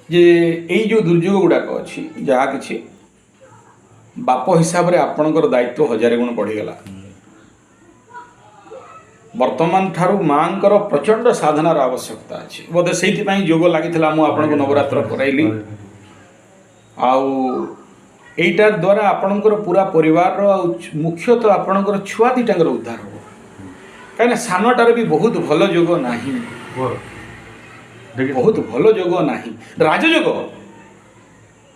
ଯେ ଏଇ ଯେଉଁ ଦୁର୍ଯୋଗ ଗୁଡ଼ାକ ଅଛି, ଯାହା କିଛି ବାପ ହିସାବରେ ଆପଣଙ୍କର ଦାୟିତ୍ୱ ହଜାରେ ଗୁଣ ବଢ଼ିଗଲା। ବର୍ତ୍ତମାନ ଠାରୁ ମାଆଙ୍କର ପ୍ରଚଣ୍ଡ ସାଧନାର ଆବଶ୍ୟକତା ଅଛି। ବୋଧେ ସେଇଥିପାଇଁ ଯୋଗ ଲାଗିଥିଲା, ମୁଁ ଆପଣଙ୍କୁ ନବରାତ୍ର କରାଇଲି। ଆଉ ଏଇଟାର ଦ୍ୱାରା ଆପଣଙ୍କର ପୁରା ପରିବାରର ଆଉ ମୁଖ୍ୟତଃ ଆପଣଙ୍କର ଛୁଆ ଦୁଇଟାଙ୍କର ଉଦ୍ଧାର ହେବ, କାହିଁକିନା ସାନଟାର ବି ବହୁତ ଭଲ ଯୋଗ ନାହିଁ। ବହୁତ ଭଲ ଯୋଗ ନାହିଁ। ରାଜଯୋଗ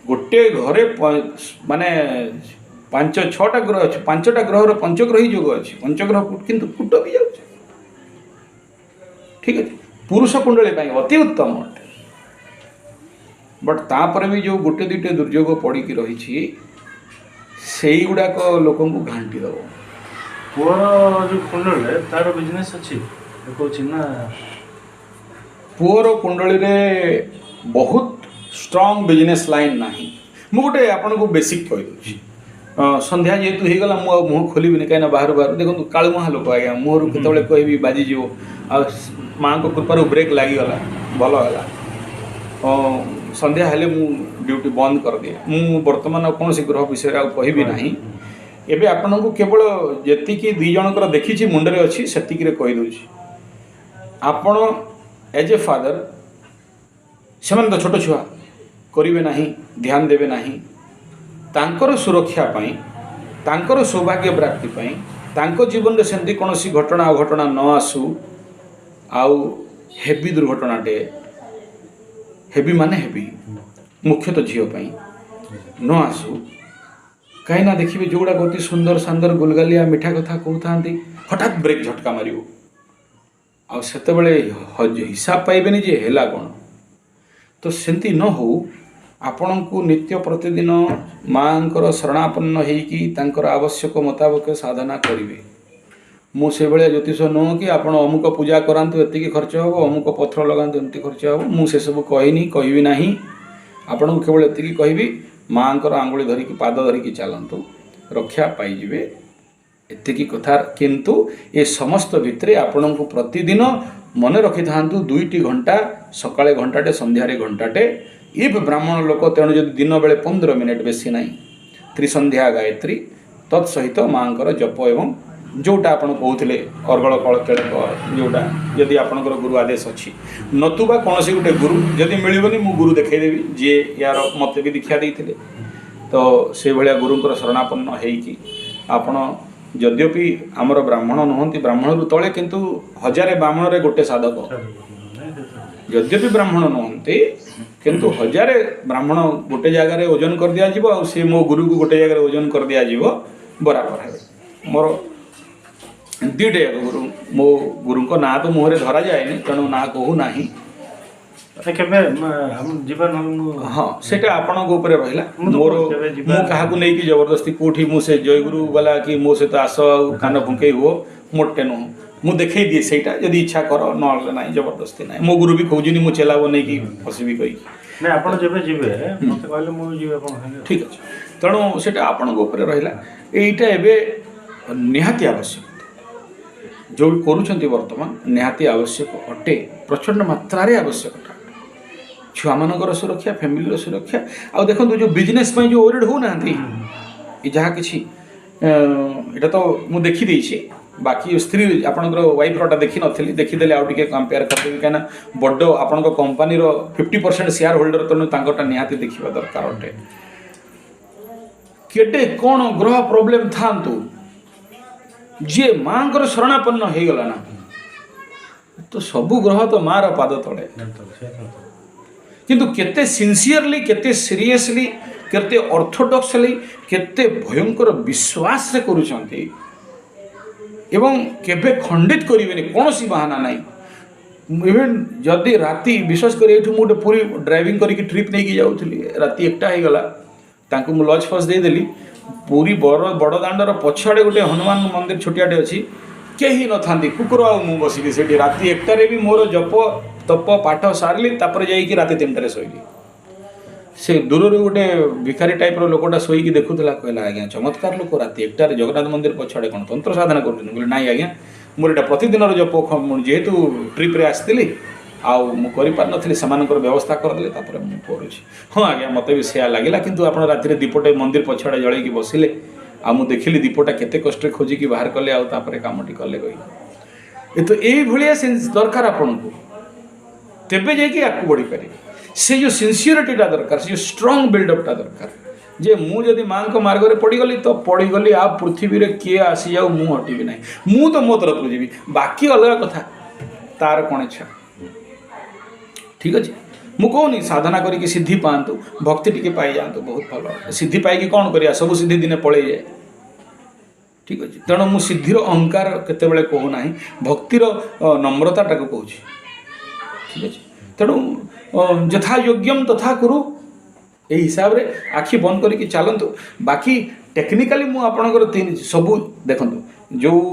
ଗୋଟେ ଘରେ ମାନେ ପାଞ୍ଚ ଛଅଟା ଗ୍ରହ ଅଛି, ପାଞ୍ଚଟା ଗ୍ରହର ପଞ୍ଚଗ୍ରହୀ ଯୋଗ ଅଛି, ପଞ୍ଚଗ୍ରହ କିନ୍ତୁ କୂଟ ବି ଯାଉଛି। ଠିକ୍ ଅଛି, ପୁରୁଷ କୁଣ୍ଡଳୀ ପାଇଁ ଅତି ଉତ୍ତମ ଅଟେ, ବଟ୍ ତାପରେ ବି ଯେଉଁ ଗୋଟେ ଦୁଇଟା ଦୁର୍ଯୋଗ ପଡ଼ିକି ରହିଛି, ସେଇଗୁଡ଼ାକ ଲୋକଙ୍କୁ ଘାଣ୍ଟି ଦେବ। ପୁଅର ଯେଉଁ କୁଣ୍ଡଳୀରେ ତାର ବିଜନେସ୍ ଅଛି ଦେଖାଉଛି ନା? ପୁଅର କୁଣ୍ଡଳୀରେ ବହୁତ ଷ୍ଟ୍ରଙ୍ଗ ବିଜନେସ୍ ଲାଇନ୍ ନାହିଁ। ମୁଁ ଗୋଟେ ଆପଣଙ୍କୁ ବେସିକ୍ କହିଦେଉଛି। ସନ୍ଧ୍ୟା ଯେହେତୁ ହେଇଗଲା, ମୁଁ ଆଉ ମୁହଁ ଖୋଲିବିନି, କାହିଁକିନା ବାହାରୁ ବାହାରୁ ଦେଖନ୍ତୁ, କାଳୁମୁହାଁ ଲୋକ ଆଜ୍ଞା, ମୁହଁରୁ କେତେବେଳେ କହିବି ବାଜିଯିବ। ଆଉ ମାଆଙ୍କ କୃପାରୁ ବ୍ରେକ୍ ଲାଗିଗଲା, ଭଲ ହେଲା। ସନ୍ଧ୍ୟା ହେଲେ ମୁଁ ଡ୍ୟୁଟି ବନ୍ଦ କରିଦିଏ। ମୁଁ ବର୍ତ୍ତମାନ ଆଉ କୌଣସି ଗ୍ରହ ବିଷୟରେ ଆଉ କହିବି ନାହିଁ। ଏବେ ଆପଣଙ୍କୁ କେବଳ ଯେତିକି ଦୁଇ ଜଣଙ୍କର ଦେଖିଛି, ମୁଣ୍ଡରେ ଅଛି, ସେତିକିରେ କହିଦେଉଛି। ଆପଣ ଏଜ୍ ଏ ଫାଦର, ସେମାନେ ତ ଛୋଟ ଛୁଆ, କରିବେ ନାହିଁ, ଧ୍ୟାନ ଦେବେ ନାହିଁ। ତାଙ୍କର ସୁରକ୍ଷା ପାଇଁ, ତାଙ୍କର ସୌଭାଗ୍ୟ ପ୍ରାପ୍ତି ପାଇଁ, ତାଙ୍କ ଜୀବନରେ ସେମିତି କୌଣସି ଘଟଣା ଅଘଟଣା ନ ଆସୁ, ଆଉ ହେଭି ଦୁର୍ଘଟଣାଟେ, ହେଭି ମାନେ ହେଭି, ମୁଖ୍ୟତଃ ଝିଅ ପାଇଁ ନ ଆସୁ। କାହିଁକିନା ଦେଖିବେ, ଯେଉଁଗୁଡ଼ାକ ଅତି ସୁନ୍ଦର ସୁନ୍ଦର ଗୁଲଗାଲିଆ ମିଠା କଥା କହୁଥାନ୍ତି, ହଠାତ୍ ବ୍ରେକ୍ ଝଟକା ମାରିବ, ଆଉ ସେତେବେଳେ ହିସାବ ପାଇବେନି ଯେ ହେଲା କ'ଣ। ତ ସେମିତି ନ ହଉ, ଆପଣଙ୍କୁ ନିତ୍ୟ ପ୍ରତିଦିନ ମାଆଙ୍କର ଶରଣାପନ୍ନ ହେଇକି ତାଙ୍କର ଆବଶ୍ୟକ ମୁତାବକ ସାଧନା କରିବେ। ମୁଁ ସେଭଳିଆ ଜ୍ୟୋତିଷ ନୁହଁ କି ଆପଣ ଅମୁକ ପୂଜା କରାନ୍ତୁ ଏତିକି ଖର୍ଚ୍ଚ ହେବ, ଅମୁକ ପଥର ଲଗାନ୍ତୁ ଏମିତି ଖର୍ଚ୍ଚ ହେବ। ମୁଁ ସେସବୁ କହିନି, କହିବି ନାହିଁ। ଆପଣଙ୍କୁ କେବଳ ଏତିକି କହିବି, ମାଆଙ୍କର ଆଙ୍ଗୁଳି ଧରିକି, ପାଦ ଧରିକି ଚାଲନ୍ତୁ, ରକ୍ଷା ପାଇଯିବେ, ଏତିକି କଥା। କିନ୍ତୁ ଏ ସମସ୍ତ ଭିତରେ ଆପଣଙ୍କୁ ପ୍ରତିଦିନ ମନେ ରଖିଥାନ୍ତୁ, 2ଟି ଘଣ୍ଟା, ସକାଳେ ଘଣ୍ଟାଟେ, ସନ୍ଧ୍ୟାରେ ଘଣ୍ଟାଟେ। If ବ୍ରାହ୍ମଣ ଲୋକ, ତେଣୁ ଯଦି ଦିନ ବେଳେ 15 ମିନିଟ୍, ବେଶୀ ନାହିଁ, ତ୍ରିସନ୍ଧ୍ୟା ଗାୟତ୍ରୀ, ତତ୍ ସହିତ ମାଆଙ୍କର ଜପ ଏବଂ ଯେଉଁଟା ଆପଣ କହୁଥିଲେ ଅର୍ଗଳ କଳ କେଳକ, ଯେଉଁଟା ଯଦି ଆପଣଙ୍କର ଗୁରୁ ଆଦେଶ ଅଛି, ନତୁବା କୌଣସି ଗୋଟେ ଗୁରୁ ଯଦି ମିଳିବନି, ମୁଁ ଗୁରୁ ଦେଖାଇଦେବି ଯିଏ ୟାର ମୋତେ ବି ଦୀକ୍ଷା ଦେଇଥିଲେ। ତ ସେଇଭଳିଆ ଗୁରୁଙ୍କର ଶରଣାପନ୍ନ ହେଇକି ଆପଣ ଯଦ୍ୟପି ଆମର ବ୍ରାହ୍ମଣ ନୁହନ୍ତି, ବ୍ରାହ୍ମଣରୁ ତଳେ, କିନ୍ତୁ ହଜାରେ ବ୍ରାହ୍ମଣରେ ଗୋଟେ ସାଧକ। ଯଦ୍ୟପି ବ୍ରାହ୍ମଣ ନୁହନ୍ତି, କିନ୍ତୁ ହଜାରେ ବ୍ରାହ୍ମଣ ଗୋଟେ ଜାଗାରେ ଓଜନ କରିଦିଆଯିବ ଆଉ ସେ ମୋ ଗୁରୁକୁ ଗୋଟେ ଜାଗାରେ ଓଜନ କରିଦିଆଯିବ, ବରାବର ହେବେ। ମୋର ଦୁଇଟା ଯାକ ଗୁରୁ, ମୋ ଗୁରୁଙ୍କ ନାଁ ତ ମୁହଁରେ ଧରାଯାଏନି, ତେଣୁ ନାଁ କହୁନାହିଁ। କେବେ ଯିବା ନହେଲେ ମୁଁ ହଁ, ସେଇଟା ଆପଣଙ୍କ ଉପରେ ରହିଲା। ମୁଁ ତ ମୋର କେବେ ଯିବା। ମୁଁ କାହାକୁ ନେଇକି ଜବରଦସ୍ତି କେଉଁଠି ମୁଁ ସେ ଜୟଗୁରୁ ବାଲା କି ମୋ ସହିତ ଆସ ଆଉ କାନ ଫୁଙ୍କେଇ ହୁଅ, ମୋଟେ ନୁହଁ। ମୁଁ ଦେଖେଇ ଦିଏ ସେଇଟା, ଯଦି ଇଚ୍ଛା କର, ନହେଲେ ନାହିଁ, ଜବରଦସ୍ତି ନାହିଁ। ମୋ ଗୁରୁ ବି ଖୋଜୁନି ମୁଁ ଚେଲା ବନେଇକି ଫସିବି କହିକି। ନାଇଁ, ଆପଣ ଯେବେ ଯିବେ ମୋତେ କହିଲେ ମୁଁ ଯିବି ଆପଣଙ୍କ ସାଙ୍ଗେ। ଠିକ୍ ଅଛି, ତେଣୁ ସେଇଟା ଆପଣଙ୍କ ଉପରେ ରହିଲା। ଏଇଟା ଏବେ ନିହାତି ଆବଶ୍ୟକ, ଯେଉଁ କରୁଛନ୍ତି ବର୍ତ୍ତମାନ ନିହାତି ଆବଶ୍ୟକ ଅଟେ, ପ୍ରଚଣ୍ଡ ମାତ୍ରାରେ ଆବଶ୍ୟକତା। ଛୁଆମାନଙ୍କର ସୁରକ୍ଷା, ଫ୍ୟାମିଲିର ସୁରକ୍ଷା। ଆଉ ଦେଖନ୍ତୁ, ଯେଉଁ ବିଜନେସ୍ ପାଇଁ ଯେଉଁ ୱରିଡ୍ ହେଉନାହାନ୍ତି, ଏ ଯାହା କିଛି ଏଇଟା ତ ମୁଁ ଦେଖିଦେଇଛି। ବାକି ସ୍ତ୍ରୀ ଆପଣଙ୍କର ୱାଇଫ୍ରଟା ଦେଖିନଥିଲି, ଦେଖିଦେଲେ ଆଉ ଟିକେ କମ୍ପେୟାର କରିଦେବି, କାହିଁକିନା ବଡ଼ ଆପଣଙ୍କ କମ୍ପାନୀର 50% ସେୟାର ହୋଲ୍ଡର, ତେଣୁ ତାଙ୍କଟା ନିହାତି ଦେଖିବା ଦରକାର ଅଟେ। କେତେ କ'ଣ ଗ୍ରହ ପ୍ରୋବ୍ଲେମ୍ ଥାଆନ୍ତୁ, ଯିଏ ମାଆଙ୍କର ଶରଣାପନ୍ନ ହେଇଗଲା ନା, ତ ସବୁ ଗ୍ରହ ତ ମାଆର ପାଦ ତଳେ। କିନ୍ତୁ କେତେ ସିନସିୟରଲି, କେତେ ସିରିୟସଲି, କେତେ ଅର୍ଥୋଡକ୍ସଲି, କେତେ ଭୟଙ୍କର ବିଶ୍ୱାସରେ କରୁଛନ୍ତି ଏବଂ କେବେ ଖଣ୍ଡିତ କରିବେନି, କୌଣସି ବାହାନା ନାହିଁ। ଇଭେନ୍ ଯଦି ରାତି, ବିଶ୍ୱାସ କରି, ଏଇଠୁ ମୁଁ ଗୋଟେ ପୁରୀ ଡ୍ରାଇଭିଂ କରିକି ଟ୍ରିପ୍ ନେଇକି ଯାଉଥିଲି, ରାତି 1ଟା ହେଇଗଲା, ତାଙ୍କୁ ମୁଁ ଲଜ୍ ଫଜ୍ ଦେଇଦେଲି। ପୁରୀ ବଡ଼ ବଡ଼ ଦାଣ୍ଡର ପଛଆଡ଼େ ଗୋଟେ ହନୁମାନ ମନ୍ଦିର ଛୋଟିଆଟେ ଅଛି, କେହି ନଥାନ୍ତି, କୁକୁର ଆଉ ମୁଁ ବସିକି ସେଠି ରାତି 1ଟାରେ ବି ମୋର ଜପ ତପ ପାଠ ସାରିଲି। ତାପରେ ଯାଇକି ରାତି 3ଟାରେ ଶୋଇଲି। ସେ ଦୂରରୁ ଗୋଟେ ଭିଖାରୀ ଟାଇପ୍ର ଲୋକଟା ଶୋଇକି ଦେଖୁଥିଲା, କହିଲା, "ଆଜ୍ଞା, ଚମତ୍କାର ଲୋକ, ରାତି 1ଟାରେ ଜଗନ୍ନାଥ ମନ୍ଦିର ପଛଆଡ଼େ କ'ଣ ତନ୍ତ୍ର ସାଧନା କରୁଛନ୍ତି?" କହିଲେ, "ନାଇଁ ଆଜ୍ଞା, ମୋର ଏଇଟା ପ୍ରତିଦିନର ଜପ, ମୁଁ ଯେହେତୁ ଟ୍ରିପ୍ରେ ଆସିଥିଲି।" ଆଉ ମୁଁ କରିପାରିନଥିଲି, ସେମାନଙ୍କର ବ୍ୟବସ୍ଥା କରିଦେଲେ, ତାପରେ ମୁଁ କରୁଛି। ହଁ ଆଜ୍ଞା, ମୋତେ ବି ସେୟା ଲାଗିଲା। କିନ୍ତୁ ଆପଣ ରାତିରେ ଦୀପଟେ ମନ୍ଦିର ପଛଆଡ଼େ ଜଳେଇକି ବସିଲେ, ଆଉ ମୁଁ ଦେଖିଲି ଦୀପଟା କେତେ କଷ୍ଟରେ ଖୋଜିକି ବାହାର କଲେ, ଆଉ ତାପରେ କାମଟି କଲେ କହିଲେ। ଏ ତ ଏଇଭଳିଆ ସେନ୍ସ ଦରକାର ଆପଣଙ୍କୁ, ତେବେ ଯାଇକି ଆଗକୁ ବଢ଼ିପାରିବେ। ସେ ଯେଉଁ ସିନସିୟରିଟିଟା ଦରକାର, ସେ ଯେଉଁ ଷ୍ଟ୍ରଙ୍ଗ ବିଲ୍ଡଅପ୍ଟା ଦରକାର, ଯେ ମୁଁ ଯଦି ମାଆଙ୍କ ମାର୍ଗରେ ପଡ଼ିଗଲି ତ ପଡ଼ିଗଲି, ଆଉ ପୃଥିବୀରେ କିଏ ଆସିଯାଉ ମୁଁ ହଟିବି ନାହିଁ। ମୁଁ ତ ମୋ ତରଫରୁ ଯିବି, ବାକି ଅଲଗା କଥା, ତାର କ'ଣ ଇଚ୍ଛା। ଠିକ୍ ଅଛି, ମୁଁ କହୁନି ସାଧନା କରିକି ସିଦ୍ଧି ପାଆନ୍ତୁ, ଭକ୍ତି ଟିକେ ପାଇଯାଆନ୍ତୁ, ବହୁତ ଭଲ। ସିଦ୍ଧି ପାଇକି କ'ଣ କରିବା, ସବୁ ସିଦ୍ଧି ଦିନେ ପଳେଇଯାଏ। ଠିକ୍ ଅଛି, ତେଣୁ ମୁଁ ସିଦ୍ଧିର ଅହଙ୍କାର କେତେବେଳେ କହୁନାହିଁ, ଭକ୍ତିର ନମ୍ରତାଟାକୁ କହୁଛି। ଠିକ୍ ଅଛି, ତେଣୁ ଯଥା ଯୋଗ୍ୟମ ତଥା କୁରୁ, ଏଇ ହିସାବରେ ଆଖି ବନ୍ଦ କରିକି ଚାଲନ୍ତୁ। ବାକି ଟେକ୍ନିକାଲି ମୁଁ ଆପଣଙ୍କର ତିନି ସବୁ ଦେଖନ୍ତୁ ଯେଉଁ